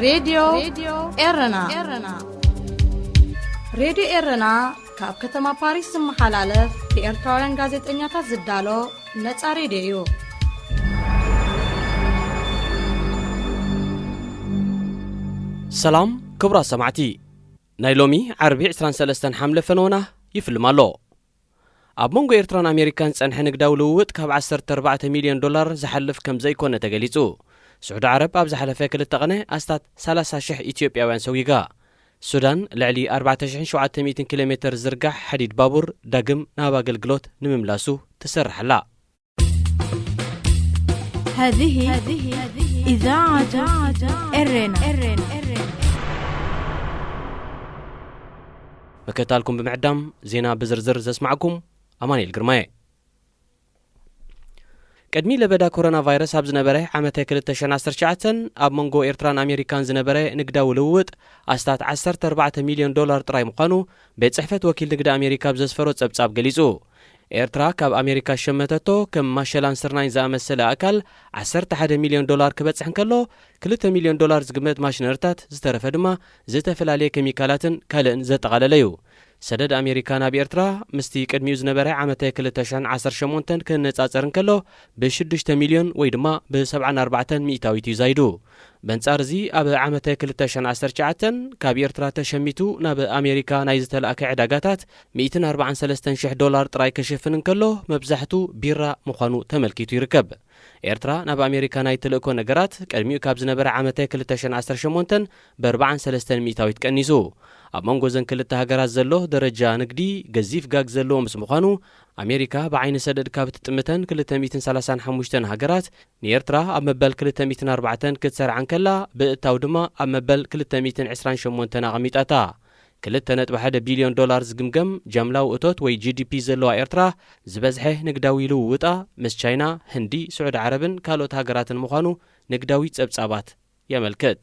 ሬድዮ ኤረና። ሬድዮ ኤረና ካብ ከተማ ፓሪስ ዝመሓላለፍ ብኤርትራውያን ጋዜጠኛታት ዝዳሎ ነጻ ሬድዮ እዩ። ሰላም ክቡራት ሰማዕቲ፣ ናይ ሎሚ ዓርቢ ዕስራን ሰለስተን ሓምለ ፈነወና ይፍልም ኣሎ። ኣብ መንጎ ኤርትራን ኣሜሪካን ዝጸንሐ ንግዳዊ ልውውጥ ካብ ዓሰርተ ኣርባዕተ ሚልዮን ዶላር ዝሓልፍ ከም ዘይኮነ ተገሊጹ። ስዑዲ ዓረብ ኣብ ዝሓለፈ ክልተ ቐነ ኣስታት ሰላሳ ሽሕ ኢትዮጵያውያን ሰጒጋ። ሱዳን ልዕሊ ኣርባዕተ ሽሕን ሸውዓተ ሚእትን ኪሎ ሜተር ዝርጋሕ ሓዲድ ባቡር ዳግም ናብ ኣገልግሎት ንምምላሱ ትሰርሕ ኣላ። هذه إذاعة إرينا. ምክትታልኩም ብምዕዳም ዜና ብዝርዝር ዘስማዕኩም ኣማኑኤል ግርማየ። ቅድሚ ለበዳ ኮሮና ቫይረስ ኣብ ዝነበረ ዓመተ ክልተ ሽሕን ዓሰርተ ትሽዓተን ኣብ መንጎ ኤርትራን ኣሜሪካን ዝነበረ ንግዳዊ ልውውጥ ኣስታት ዓሰርተ ኣርባዕተ ሚልዮን ዶላር ጥራይ ምዃኑ ቤት ጽሕፈት ወኪል ንግዲ ኣሜሪካ ኣብ ዘስፈሮ ጸብጻብ ገሊጹ። ኤርትራ ካብ ኣሜሪካ ዝሸመተቶ ከም ማሸላን ስርናይን ዝኣመሰለ ኣእካል ዓሰርተ ሓደ ሚልዮን ዶላር ክበጽሕ እንከሎ፣ ክልተ ሚልዮን ዶላር ዝግመት ማሽነሪታት፣ ዝተረፈ ድማ ዝተፈላለየ ኬሚካላትን ካልእን ዘጠቓለለ እዩ። ሰደድ ኣሜሪካ ናብ ኤርትራ ምስቲ ቅድሚኡ ዝነበረ ዓመተ ክልተ ሽሕን ዓሰርተ ሸሞንተን ክነጻጸር እንከሎ ብሽዱሽተ ሚልዮን ወይ ድማ ብሰብዓን ኣርባዕተን ሚእታዊት እዩ ዛይዱ። በንጻር እዚ ኣብ ዓመተ ክልተ ሽሕን ዓሰርተ ትሽዓተን ካብ ኤርትራ ተሸሚቱ ናብ ኣሜሪካ ናይ ዝተላእከ ዕዳጋታት ሚእትን ኣርባዓን ሰለስተን ሽሕ ዶላር ጥራይ ከሽፍን እንከሎ መብዛሕቱ ቢራ ምዃኑ ተመልኪቱ ይርከብ። ኤርትራ ናብ ኣሜሪካ ናይ ትልእኮ ነገራት ቅድሚኡ ካብ ዝነበረ ዓመተ ክልተ ሽሕን ዓሰርተ ሸሞንተን ብኣርባዓን ሰለስተን ሚእታዊት ቀኒሱ። ኣብ መንጎ እዘን ክልተ ሃገራት ዘሎ ደረጃ ንግዲ ገዚፍ ጋግ ዘለዎ ምስ ምዃኑ ኣሜሪካ ብዓይኒ ሰደድ ካብ ትጥምተን ክልተ ሚእትን ሰላሳን ሓሙሽተን ሃገራት ንኤርትራ ኣብ መበል ክልተ ሚእትን ኣርባዕተን ክትሰርዓ እንከላ ብእታው ድማ ኣብ መበል ክልተ ሚእትን ዕስራን ሸሞንተን ኣቐሚጣታ። ክልተ ነጥቢ ሓደ ቢልዮን ዶላር ዝግምገም ጃምላዊ እቶት ወይ ጂ ዲ ፒ ዘለዋ ኤርትራ ዝበዝሐ ንግዳዊ ልውውጣ ምስ ቻይና፣ ህንዲ፣ ስዑዲ ዓረብን ካልኦት ሃገራትን ምዃኑ ንግዳዊ ጸብጻባት የመልክት።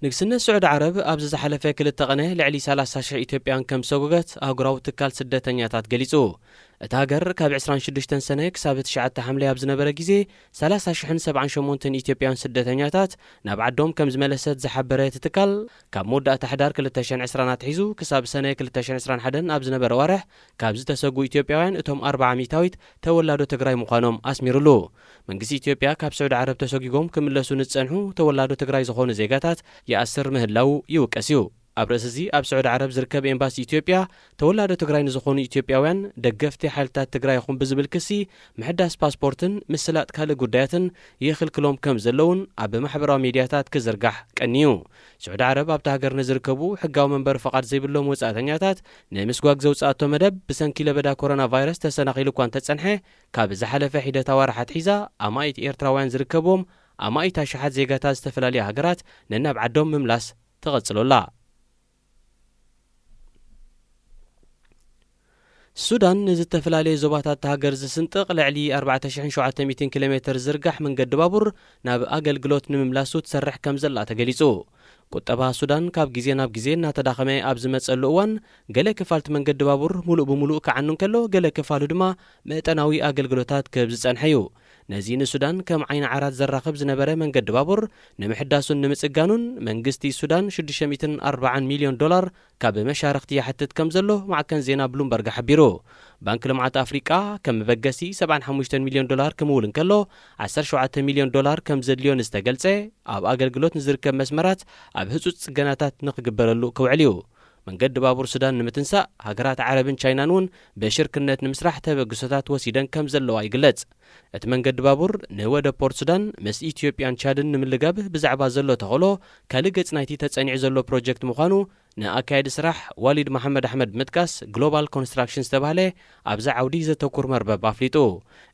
ንግስነት ስዑዲ ዓረብ ኣብዚ ዝሓለፈ ክልተ ቐነ ልዕሊ ሰላሳ ሽሕ ኢትዮጵያን ከም ሰጎገት ኣህጉራዊ ትካል ስደተኛታት ገሊጹ። እታ ሃገር ካብ ዕስራን ሽዱሽተን ሰነ ክሳብ ትሽዓተ ሓምለ ኣብ ዝነበረ ግዜ ሰላሳ ሽሕን ሰብዓን ሸሞንተን ኢትዮጵያን ስደተኛታት ናብ ዓዶም ከም ዝመለሰት ዝሓበረ እቲ ትካል፣ ካብ መወዳእታ ሕዳር ክልተ ሽሕን ዕስራን ኣትሒዙ ክሳብ ሰነ ክልተ ሽሕን ዕስራን ሓደን ኣብ ዝነበረ ዋርሕ ካብ ዝተሰጉ ኢትዮጵያውያን እቶም ኣርብዓ ሚእታዊት ተወላዶ ትግራይ ምዃኖም ኣስሚሩሉ። መንግስቲ ኢትዮጵያ ካብ ስዑዲ ዓረብ ተሰጒጎም ክምለሱ ንዝጸንሑ ተወላዶ ትግራይ ዝኾኑ ዜጋታት ይኣስር ምህላዉ ይውቀስ እዩ። ኣብ ርእሲ እዚ ኣብ ስዑዲ ዓረብ ዝርከብ ኤምባሲ ኢትዮጵያ ተወላዶ ትግራይ ንዝኾኑ ኢትዮጵያውያን ደገፍቲ ሓይልታት ትግራይ ኢኹም ብዝብል ክሲ ምሕዳስ ፓስፖርትን ምስላጥ ካልእ ጉዳያትን ይኽልክሎም ከም ዘለውን ኣብ ማሕበራዊ ሚድያታት ክዝርጋሕ ቀንዩ። ስዑዲ ዓረብ ኣብታ ሃገር ንዝርከቡ ሕጋዊ መንበሪ ፍቓድ ዘይብሎም ወጻእተኛታት ንምስጓግ ዘውጽኣቶ መደብ ብሰንኪ ለበዳ ኮሮና ቫይረስ ተሰናኺሉ እኳ እንተጸንሐ፣ ካብ ዝሓለፈ ሒደት ኣዋርሕ ኣትሒዛ ኣማኢት ኤርትራውያን ዝርከብዎም ኣማኢት ኣሽሓት ዜጋታት ዝተፈላለያ ሃገራት ነናብ ዓዶም ምምላስ ትቐጽሎ ኣላ። ሱዳን ንዝተፈላለየ ዞባታት እታ ሃገር ዝስንጥቕ ልዕሊ ኣርባዕተ ሽሕን ሸውዓተ ሚእትን ኪሎ ሜተር ዝርጋሕ መንገዲ ባቡር ናብ ኣገልግሎት ንምምላሱ ትሰርሕ ከም ዘላ ተገሊጹ። ቁጠባ ሱዳን ካብ ግዜ ናብ ግዜ እናተዳኸመ ኣብ ዝመጸሉ እዋን፣ ገለ ክፋል እቲ መንገዲ ባቡር ሙሉእ ብሙሉእ ክዓኑ እንከሎ፣ ገለ ክፋሉ ድማ መጠናዊ ኣገልግሎታት ክህብ ዝጸንሐ እዩ። ነዚ ንሱዳን ከም ዓይኒ ዓራት ዘራኽብ ዝነበረ መንገዲ ባቡር ንምሕዳሱን ንምጽጋኑን መንግስቲ ሱዳን ሽዱሽተ ሚእትን ኣርባዓን ሚልዮን ዶላር ካብ መሻርኽቲ ይሓትት ከም ዘሎ ማዕከን ዜና ብሉምበርግ ሓቢሩ። ባንክ ልምዓት ኣፍሪቃ ከም መበገሲ ሰብዓን ሓሙሽተን ሚልዮን ዶላር ክምውል እንከሎ፣ ዓሰርተ ሸውዓተ ሚልዮን ዶላር ከም ዘድልዮ ንዝተገልጸ፣ ኣብ ኣገልግሎት ንዝርከብ መስመራት ኣብ ህጹጽ ጽገናታት ንኽግበረሉ ክውዕል እዩ። መንገዲ ባቡር ሱዳን ንምትንሳእ ሃገራት ዓረብን ቻይናን እውን ብሽርክነት ንምስራሕ ተበግሶታት ወሲደን ከም ዘለዋ ይግለጽ። እቲ መንገዲ ባቡር ንወደብ ፖርት ሱዳን ምስ ኢትዮጵያን ቻድን ንምልጋብ ብዛዕባ ዘሎ ተኽእሎ ካልእ ገጽ ናይቲ ተጸኒዑ ዘሎ ፕሮጀክት ምዃኑ ንኣካያዲ ስራሕ ዋሊድ መሓመድ ኣሕመድ ብምጥቃስ ግሎባል ኮንስትራክሽን ዝተባህለ ኣብዚ ዓውዲ ዘተኩር መርበብ ኣፍሊጡ።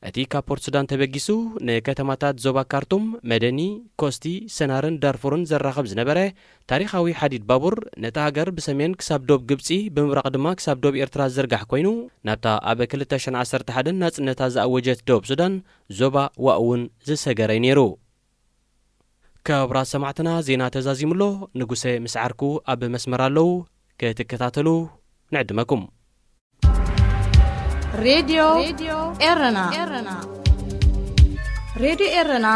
እቲ ካብ ፖርት ሱዳን ተበጊሱ ንከተማታት ዞባ ካርቱም፣ መደኒ፣ ኮስቲ፣ ሰናርን ዳርፉርን ዘራኽብ ዝነበረ ታሪኻዊ ሓዲድ ባቡር ነታ ሃገር ብሰሜን ክሳብ ዶብ ግብጺ፣ ብምብራቕ ድማ ክሳብ ዶብ ኤርትራ ዝዝርጋሕ ኮይኑ፣ ናብታ ኣብ ክልተ ሽሕን ዓሰርተ ሓደን ናጽነታ ዝኣወጀት ደቡብ ሱዳን ዞባ ዋኡ እውን ዝሰገረ እዩ ነይሩ። ክቡራት ሰማዕትና፣ ዜና ተዛዚሙ ኣሎ። ንጉሰ ምስ ዓርኩ ኣብ መስመር ኣለዉ፣ ክትከታተሉ ንዕድመኩም። ሬድዮ ኤረና። ሬድዮ ኤረና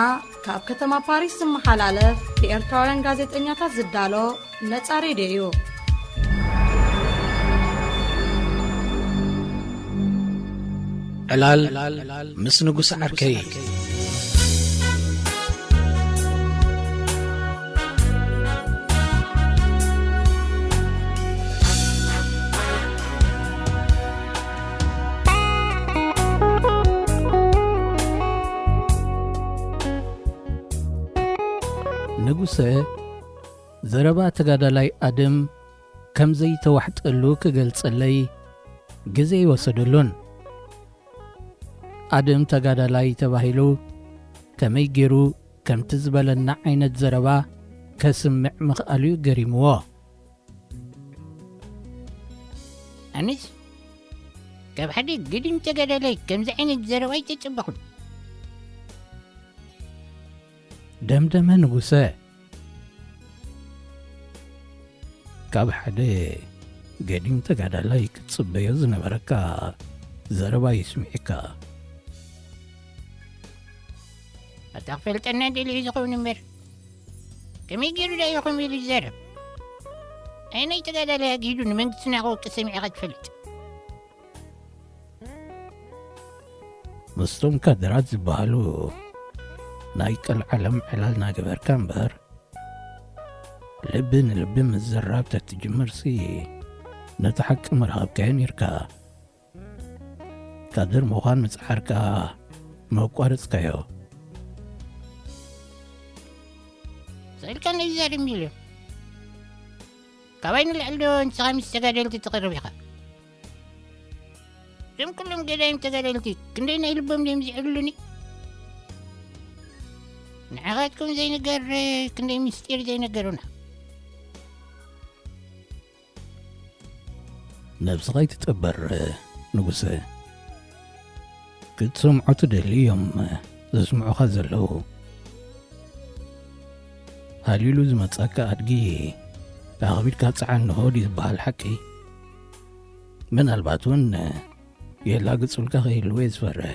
ካብ ከተማ ፓሪስ ዝመሓላለፍ ብኤርትራውያን ጋዜጠኛታት ዝዳሎ ነጻ ሬድዮ እዩ። ዕላል ምስ ንጉስ ዓርከይ። ንጉሰ ዘረባ ተጋዳላይ ኣደም ከም ዘይተዋሕጠሉ ክገልጸለይ ግዜ ኣይወሰደሉን። ኣደም ተጋዳላይ ተባሂሉ ከመይ ገይሩ ከምቲ ዝበለና ዓይነት ዘረባ ከስምዕ ምኽኣሉ እዩ ገሪምዎ። ኣነስ ካብ ሓደ ገዲም ተጋዳላይ ከምዚ ዓይነት ዘረባ ኣይተጸበኹን። ደምደመ ንጉሰ። ካብ ሓደ ገዲም ተጋዳላይ ክትጽበዮ ዝነበረካ ዘረባ ይስምዕካ። ኣታ ክፈልጠና ደልዩ ዝኸውን እምበር፣ ከመይ ገይሩ ዳ እዩ ከምኡ ኢሉ ዝዛረብ? ኣየናይ ተጋዳላይ ኣግሂዱ ንመንግስትና ክወቅስ ሰሚዕካ ትፈልጥ? ምስቶም ካድራት ዝበሃሉ ናይ ቀልዓለም ዕላል ናገበርካ እምበር፣ ልቢ ንልቢ ምዝራብ ተትጅምርሲ፣ ነቲ ሓቂ ምረኸብካዮ ነይርካ። ካድር ምዃን ምጽዓርካ መቋረጽካዮ። ስእልካ ነዚ ዛረብ ሚልዮ። ካባይ ንላዕሊ ዶ ንስኻ ምስ ተጋደልቲ ትቕርብ ኢኻ? እዞም ኩሎም ገዳይም ተጋደልቲ ክንደይ ናይ ልቦም ድዮም ዝዕልሉኒ? ንዓኻትኩም ዘይንገር ክንደይ ምስጢር ዘይነገሩና። ነብስኻ ኣይትጠበር ንጉሰ። ክትሰምዖ ትደሊ እዮም ዘስምዑኻ ዘለዉ። ሃሊሉ ዝመጻካ ኣድጊ ኣኽቢድካ ጽዓንዎ ድዩ ዝበሃል ሓቂ? ምናልባት እውን የላግጹልካ ከይህልዉ እየ ዝፈርህ።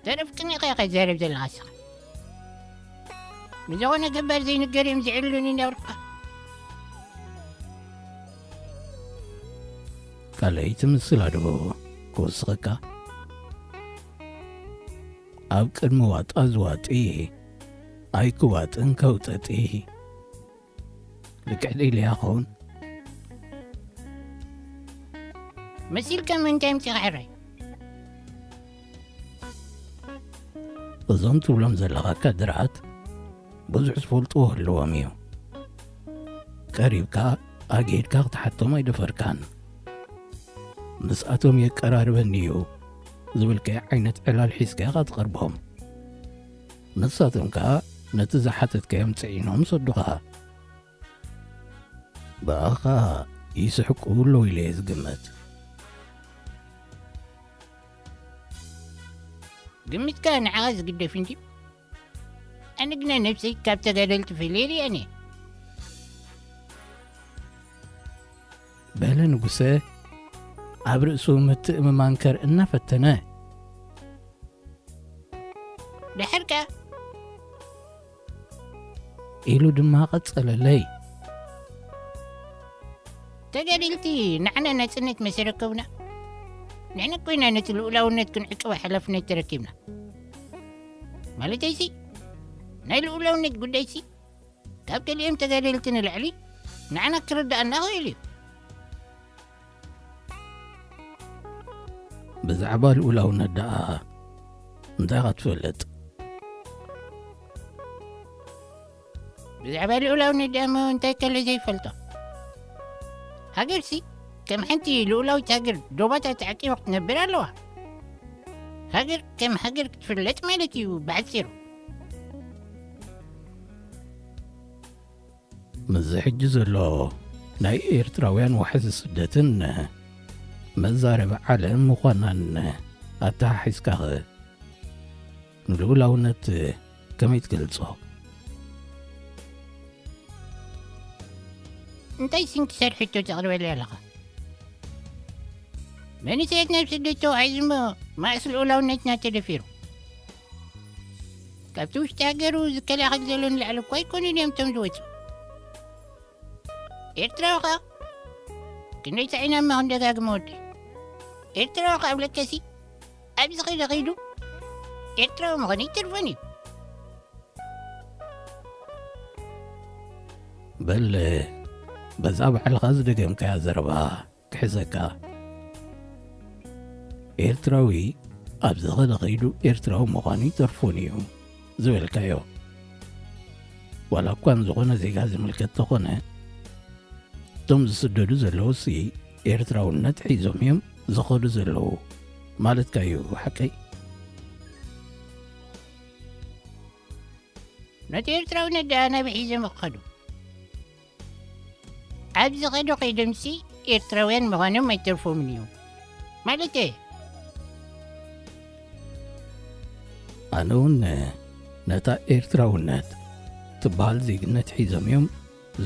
ተረፍ ቅኒኻ ኢኻ ትዛረብ ዘለኻ ንስኻ። ብዝኾነ ገባር ዘይንገር እዮም ዝዕልሉኒ እንዳበልኩኻ። ካልኣይቲ ምስላ ዶ ክወስኸካ? ኣብ ቅድሚ ዋጣ ዝዋጢ ኣይክዋጥን ከውጠጢ። ልክዕ ኢለያ ኸውን? መሲልካ ምንታይ ምጺኻ ሕራይ? እዞም ትብሎም ዘለኻ ካድራት ብዙሕ ዝፈልጥዎ ህልዎም እዩ። ቀሪብካ ኣግሂድካ ክትሓቶም ኣይደፈርካን። ምስኣቶም የቀራርበኒ እዩ ዝብልካዮ ዓይነት ዕላል ሒዝካ ኢኻ ትቐርቦም። ንሳቶም ከኣ ነቲ ዝሓተትካዮም ጽዒኖም ይሰዱኻ። ብኣኻ ይስሕቁ ኣለዉ ኢለ እየ ዝግምት። ግምትካ ንዓኻ ዝግደፍ እንድዩ። ኣነ ግና ነብሰይ ካብ ተጋደልቲ ፈልየ ሪኣን እየ። በለ ንጉሰ ኣብ ርእሱ ምትእምማን ከርኢ እናፈተነ። ድሕር ከ? ኢሉ ድማ ቀጸለለይ። ተጋደልቲ ንዓና ናጽነት መሰረከቡና። ንሕና ኮይና ነቲ ልኡላውነት ክንዕቅቦ ሓላፍነት ተረኪብና። ማለተይሲ፣ ናይ ልኡላውነት ጉዳይሲ፣ ካብ ገሊኦም ተጋደልቲ ንላዕሊ ንዓና ክርድኣና ክእል እዩ። ብዛዕባ ልኡላውነት ደኣ እንታይ ኢኻ ትፈልጥ? ብዛዕባ ልኡላውነት ደኣ እሞ እንታይ ከሎ ዘይፈልጦ? ሃገርሲ ከም ሓንቲ ልኡላዊት ሃገር ዶባታ ተዓቂባ ክትነብር ኣለዋ። ሃገር ከም ሃገር ክትፍለጥ ማለት እዩ ብሓጺሩ። ምስዚ ሕጂ ዘሎ ናይ ኤርትራውያን ዋሕዚ ስደትን መዛረቢ ዓለም ምዃናን ኣተሓሒዝካኸ ንልኡላውነት ከመይ ትገልጾ? እንታይ ስንኪ ሰርሒቶ ተቕርበለይ ኣለኻ? መንእሰያት ናብ ስደት ተዋሒዙ እሞ ማእስ ልኡላውነትና ተደፊሩ። ካብቲ ውሽጢ ሃገሩ ዝከላኸል ዘሎ ንላዕሊ እኳ ኣይኮኑን እዮም እቶም ዝወፁ። ኤርትራዊ ኸኣ ክንደይ ሳዒና እማ ክንደጋግሞ ወዲ ኤርትራዊ ኸኣ ኣብለከሲ ኣብዚ ኸይደ ኸይዱ ኤርትራዊ ምዃኑ ይተርፎን እዩ። በል በዛ ባዕልኻ ዝደገምካያ ዘረባ ክሕዘካ። ኤርትራዊ ኣብ ዝኸደ ኸይዱ ኤርትራዊ ምዃኑ ይተርፎን እዩ ዝበልካዮ፣ ዋላ እኳ ንዝኾነ ዜጋ ዝምልከት ተኾነ፣ እቶም ዝስደዱ ዘለዉ ሲ ኤርትራውነት ሒዞም እዮም ዝኸዱ ዘለዉ ማለትካ እዩ፣ ሓቀይ? ነቲ ኤርትራውነት ደኣ ናበይ ሒዞም ክኸዱ? ኣብዚ ኸዶ ከይዶምሲ ኤርትራውያን ምዃኖም ኣይተርፎምን እዩ ማለት እየ። ኣነ እውን ነታ ኤርትራውነት ትበሃል ዜግነት ሒዞም እዮም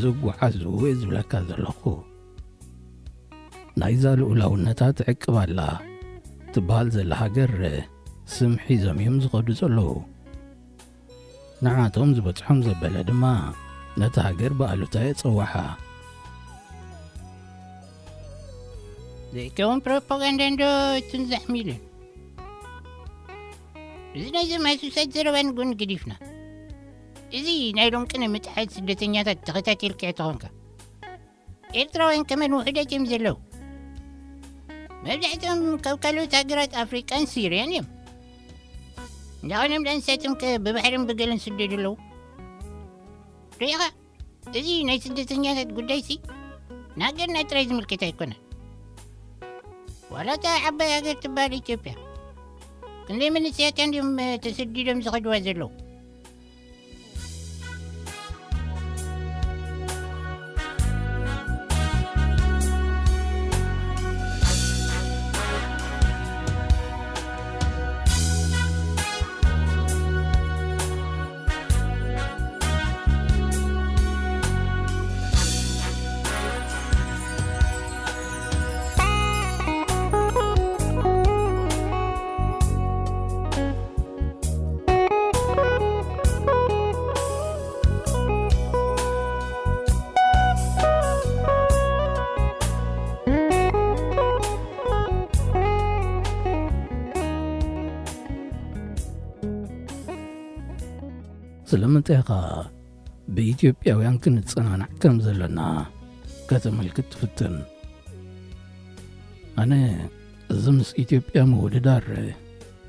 ዝጓዓዙ እየ ዝብለካ ዘለኹ። ናይዛ ልኡላውነታ ትዕቅብ ኣላ ትበሃል ዘላ ሃገር ስም ሒዞም እዮም ዝኸዱ ዘለዉ። ንዓቶም ዝበጽሖም ዘበለ ድማ ነታ ሃገር ብኣሉታ የጸዋሓ። ዘይከውን ፕሮፓጋንዳ እንዶ ትንዛሕ ሚልን። እዚ ናይ ዘማይ ሱሳት ዘረባ ንጎኒ ገዲፍና፣ እዚ ናይ ሎም ቅነ ምጥሓት ስደተኛታት ተኸታቲልካዮ ተኾንካ፣ ኤርትራውያን ከመን ውሑዳት እዮም ዘለዉ። መብዛሕትኦም ካብ ካልኦት ሃገራት ኣፍሪቃን ሲርያን እዮም። እንዳኾኖም ደኣ ንሳቶም ከ ብባሕርን ብገለን ስደዱ ኣለዉ። ርኢኻ፣ እዚ ናይ ስደተኛታት ጉዳይሲ ንሃገርና ጥራይ ዝምልከት ኣይኮነን። ዋላ እታ ዓባይ ሃገር ትበሃል ኢትዮጵያ፣ ክንደይ መንእሰያት እንድዮም ተሰዲዶም ዝኸድዋ ዘለዉ። ስለምንታይ ኢኻ ብኢትዮጵያውያን ክንጸናናዕ ከም ዘለና ከተመልክት ትፍትን? ኣነ እዚ ምስ ኢትዮጵያ ምውድዳር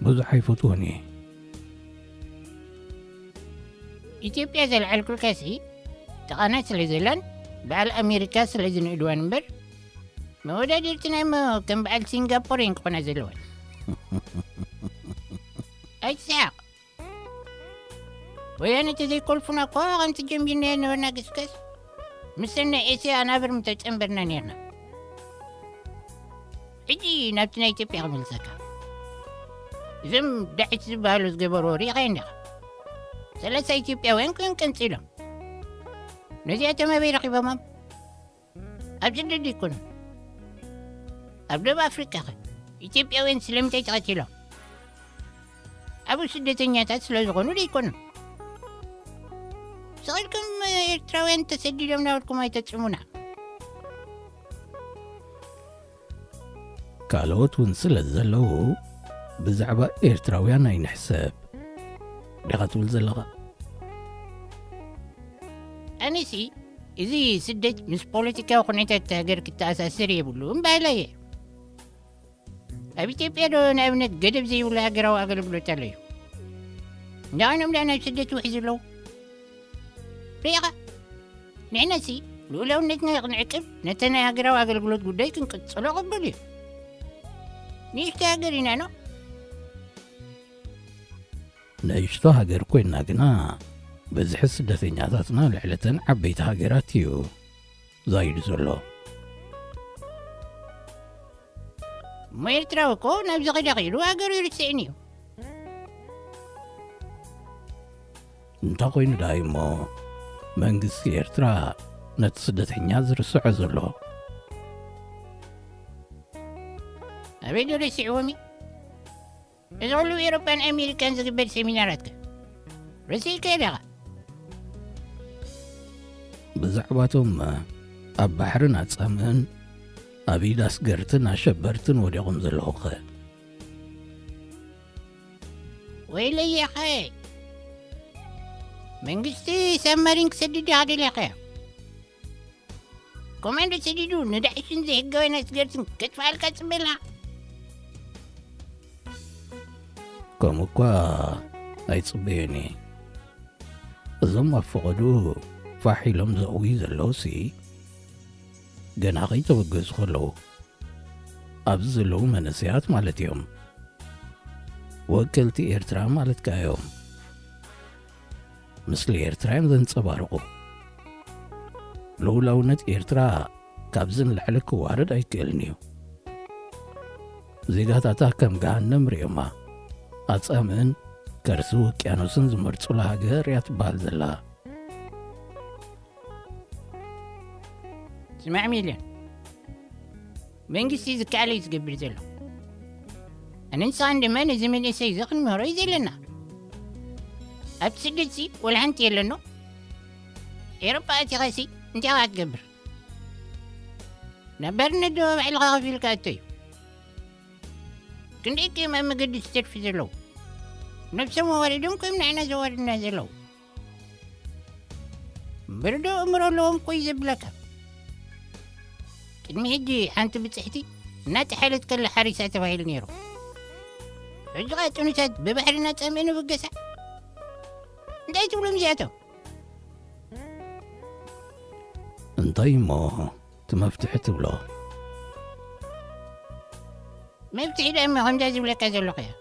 ብዙሕ ኣይፈትዎን እየ። ኢትዮጵያ ዘልዓልኩልካሲ ተቓና ስለ ዘላን በዓል ኣሜሪካ ስለ ዝንእድዋን እምበር፣ መወዳድርትና እሞ ከም በዓል ሲንጋፖር እየን ክኾና ዘለዋን። ኣይትስሓቕ። ወያነ ተዘይኮልፉና እኳ ከምቲ ጀሚርናዮ ነበርና ግስገስ፣ ምስ ናይ ኤስያ ኣናብር ምተጨንበርና ነርና። ሕጂ ናብቲ ናይ ኢትዮጵያ ክመልሰካ። እዞም ዳዒት ዝበሃሉ ዝገበርዎ ርኢኻዮ እንዲኻ። ሰላሳ ኢትዮጵያውያን ኮይኖም ቀንጺሎም። ነዚኣቶም ኣበይ ረኺቦሞም? ኣብ ስደት ኣይኮኑን። ኣብ ደቡብ ኣፍሪቃ ኸ ኢትዮጵያውያን ስለምንታይ ተቐቲሎም? ኣብኡ ስደተኛታት ስለ ዝኾኑ ዶ ኣይኮኑን? ስቕ ኢልኩም ኤርትራውያን ተሰዲዶም ናበልኩም ኣይተጽሙና። ካልኦት እውን ስለ ዘለዉ ብዛዕባ ኤርትራውያን ኣይንሕሰብ ዲኻ ትብል ዘለኻ? ኣነሲ እዚ ስደት ምስ ፖለቲካዊ ኩነታት እቲ ሃገር ክተኣሳሰር የብሉን በሃላይ እየ። ኣብ ኢትዮጵያ ዶ ንኣብነት ገደብ ዘይብሉ ሃገራዊ ኣገልግሎት ኣሎ እዩ? እንዳበሎም ደኣ ናብ ስደት ውሒዙ ኣለዉ። ርኢኻ? ንሕናሲ ልኡላውነትና ክንዕቅብ ነቲ ናይ ሃገራዊ ኣገልግሎት ጉዳይ ክንቅጽሎ ቅቡል እዩ። ንእሽቶ ሃገር ኢና ኖ። ንእሽቶ ሃገር ኮይና ግና ብዝሒ ስደተኛታትና ልዕሊ እተን ዓበይቲ ሃገራት እዩ ዛይዱ ዘሎ። እሞ ኤርትራዊ እኮ ናብዚ ኸዳ ኸይዱ ሃገሩ ይርስዕን እዩ። እንታይ ኮይኑ ደኣ እዩ እሞ መንግስቲ ኤርትራ ነቲ ስደተኛ ዝርስዖ ዘሎ? ኣበይ ዶ ረሲዕዎም እዩ? እዚ ኩሉ ኤውሮጳን ኣሜሪካን ዝግበር ሴሚናራት ከ ረሲዕካዮ ዲኻ? ብዛዕባቶም ኣብ ባሕርን ኣጻምእን ኣብ ኢድ ኣስገርትን ኣሸበርትን ወዲቖም ዘለዉ ኸ? ወይለየኸ፣ መንግስቲ ሳብማሪን ክሰድድ ዲኻ ደሊኻዮ? ኮማንዶ ሰዲዱ ንዳዕሽን ዘይሕጋውያን ኣስገርትን ከጥፍኣልካ ጽበላ። ከምኡ እኳ ኣይጽበዮን እየ። እዞም ኣብ ፈቐዱ ፋሕ ኢሎም ዘእውዩ ዘለውሲ፣ ገና ከይተበገሱ ከለዉ ኣብዚ ዘለዉ መንእሰያት ማለት እዮም። ወከልቲ ኤርትራ ማለትካ እዮም። ምስሊ ኤርትራ እዮም ዘንጸባርቑ። ልኡላውነት ኤርትራ ካብዚ ንላዕሊ ክዋረድ ኣይክእልን እዩ። ዜጋታታ ከም ገሃነም ርእዮማ፣ ኣጻምእን ከርሲ ውቅያኖስን ዝመርጹላ ሃገር እያ ትበሃል ዘላ። ስማዕ ሚልዮን፣ መንግስቲ ዝከኣሎ እዩ ዝገብር ዘሎ። ኣነን ንስኻን ድማ ነዚ መንእሰይ እዚ ክንምህሮ እዩ ዘለና። ኣብቲ ስደትሲ ወላ ሓንቲ የለኖ። ኤውሮጳ ኣቲኻሲ እንታይ ኢኻ ክትገብር? ናብ ባርነት ዶ ባዕልኻ ከፊልካ እቶ እዩ? ክንደይ እዮም ኣብ መገዲ ዝተርፊ ዘለዉ? ነብሶም ኣዋሪዶም እዮም ንዓና ዘዋርድና ዘለዉ። እምበር ዶ እምሮ ኣለዎም ኮይ ዘብለካ? ቅድሚ ሕጂ ሓንቲ ብጽሕቲ እናጠሓለት ከላ ሓሪሳ ተባሂሉ ነይሩ። ሕጂ ኸኣ ጥኑሳት ብባሕሪ እናጸምአ ንብገሳ። እንታይ ትብሎም እዚኣቶም? እንታይ እሞ እቲ መፍትሒ ትብሎ? መፍትሒ ደኣ እሞ ከምዛ ዝብለካ ዘለኹ እያ።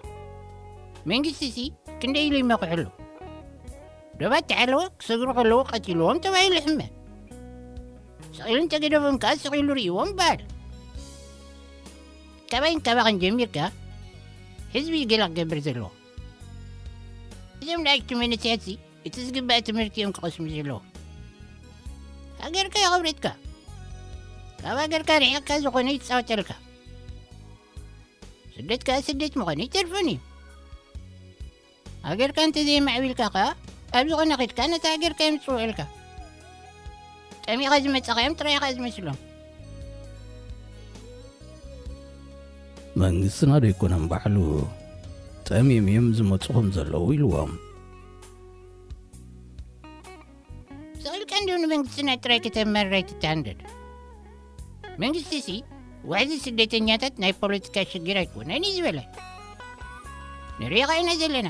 መንግስቲሲ ክንደይ ኢሉ ይመኽሐሉ? ዶባት ተሓለወ ክሰግሩ ከለዉ ቀቲልዎም ተባሂሉ ይሕመ። ስቕ ኢሉ እንተገደፎም ከኣ ስቕ ኢሉ ርእይዎም ይበሃል። ካባይን ካባኽን ጀሚርካ ህዝቢ እዩ ገለ ክገብር ዘለዎ። እዞም ንኣሽቱ መንእሰያትሲ እቲ ዝግባእ ትምህርቲ እዮም ክቐስሙ ዘለዎም። ሃገርካ የኽብረትካ። ካብ ሃገርካ ርሒቕካ ዝኾነ ይጻወተልካ። ስደት ከኣ ስደት ምዃኑ ይተርፍን እዩ። ሃገርካ እንተዘየማዕቢልካ ከኣ ኣብ ዝኾነ ኸድካ ነታ ሃገርካ እዮም ዝጽውዑልካ። ጠሚኻ ዝመጻኻ እዮም ጥራይ ኢኻ ዝመስሎም። መንግስትና ዶ ኣይኮነን ባዕሉ ጠምዮም እዮም ዝመጹኹም ዘለዉ ኢልዎም? ስቕ ኢልካ እንድዩ ንመንግስትና ጥራይ ከተመርር ኣይትተሃንደድ። መንግስቲሲ ዋሕዚ ስደተኛታት ናይ ፖለቲካ ሽግር ኣይኮነን እዩ ዝበለ። ንሪኦ ኸኣ ኢና ዘለና።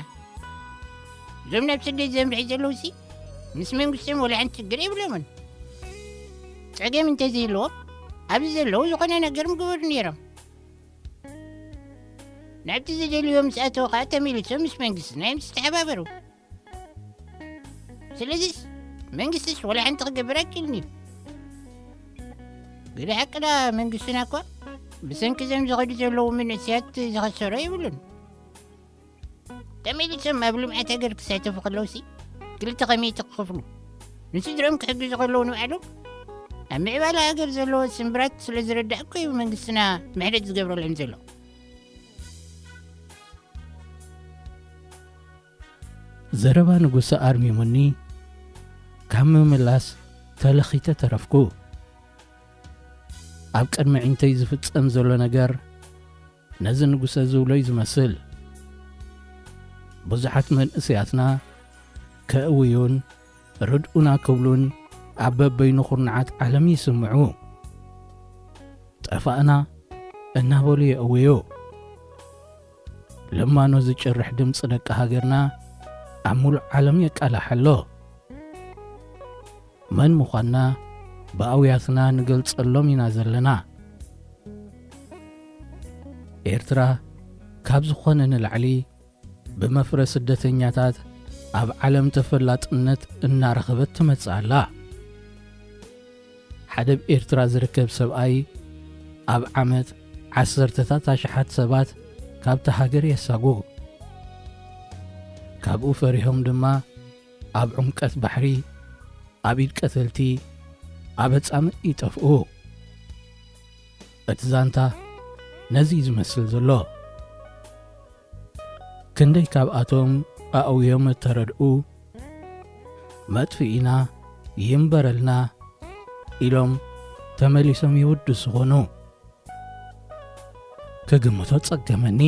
እዞም ናብ ስደት ዘምርሑ ዘለዉሲ ምስ መንግስቶም ወላ ሓንቲ ሽግር የብሎምን። ጸገም እንተዘይህልዎም ኣብዚ ዘለዉ ዝኾነ ነገር ምገበሩ ነይሮም። ናብቲ ዝደልዮ ምስ ኣተዉ ኸኣ ተመሊሶም ምስ መንግስትና እዮም ዝተሓባበሩ። ስለዚስ መንግስትስ ወላ ሓንቲ ክገብር ኣይክእልን እዩ። ገለ ሓቂ ደኣ መንግስትና እኳ ብሰንኪ እዞም ዝኸዱ ዘለዉ መንእሰያት ዝኸሰሮ የብሉን። ተመሊሶም ኣብ ልምዓት ሃገር ክሳተፉ ከለዉሲ ክልተ ከመይ ክኸፍሉ፣ ንስድርኦም ክሕግዙ ከለዉ ንባዕሎም ኣብ ምዕባለ ሃገር ዘለዎ ስምብራት ስለ ዝርዳእ እኮ እዩ መንግስትና ምሕረት ዝገብረሎም ዘሎ። ዘረባ ንጉሰ ኣርሚሙኒ ካብ ምምላስ ተለኺተ ተረፍኩ። ኣብ ቅድሚ ዒንተይ ዝፍጸም ዘሎ ነገር ነዚ ንጉሰ ዝብሎ እዩ ዝመስል። ብዙሓት መንእሰያትና ከእውዩን ርድኡና ክብሉን ኣብ በበይኑ ኩርናዓት ዓለም ይስምዑ። ጠፋእና እናበሉ የእውዩ። ልማኖ ዝጭርሕ ድምፂ ደቂ ሃገርና ኣብ ሙሉእ ዓለም የቃላሕ ኣሎ። መን ምዃንና ብኣውያትና ንገልጸሎም ኢና ዘለና። ኤርትራ ካብ ዝኾነ ንላዕሊ ብመፍረ ስደተኛታት ኣብ ዓለም ተፈላጥነት እናረኸበት ትመጽእ ኣላ። ሓደ ኣብ ኤርትራ ዝርከብ ሰብኣይ ኣብ ዓመት ዓሰርተታት ኣሽሓት ሰባት ካብታ ሃገር የሳጉ። ካብኡ ፈሪሆም ድማ ኣብ ዕምቀት ባሕሪ፣ ኣብ ኢድ ቀተልቲ፣ ኣብ ኣጻምእ ይጠፍኡ። እቲ ዛንታ ነዚ እዩ ዝመስል ዘሎ። ክንደይ ካብኣቶም ኣእውዮም እተረድኡ፣ መጥፍኢና ይንበረልና ኢሎም ተመሊሶም ይውድሱ ኾኑ። ክግምቶ ጸገመኒ።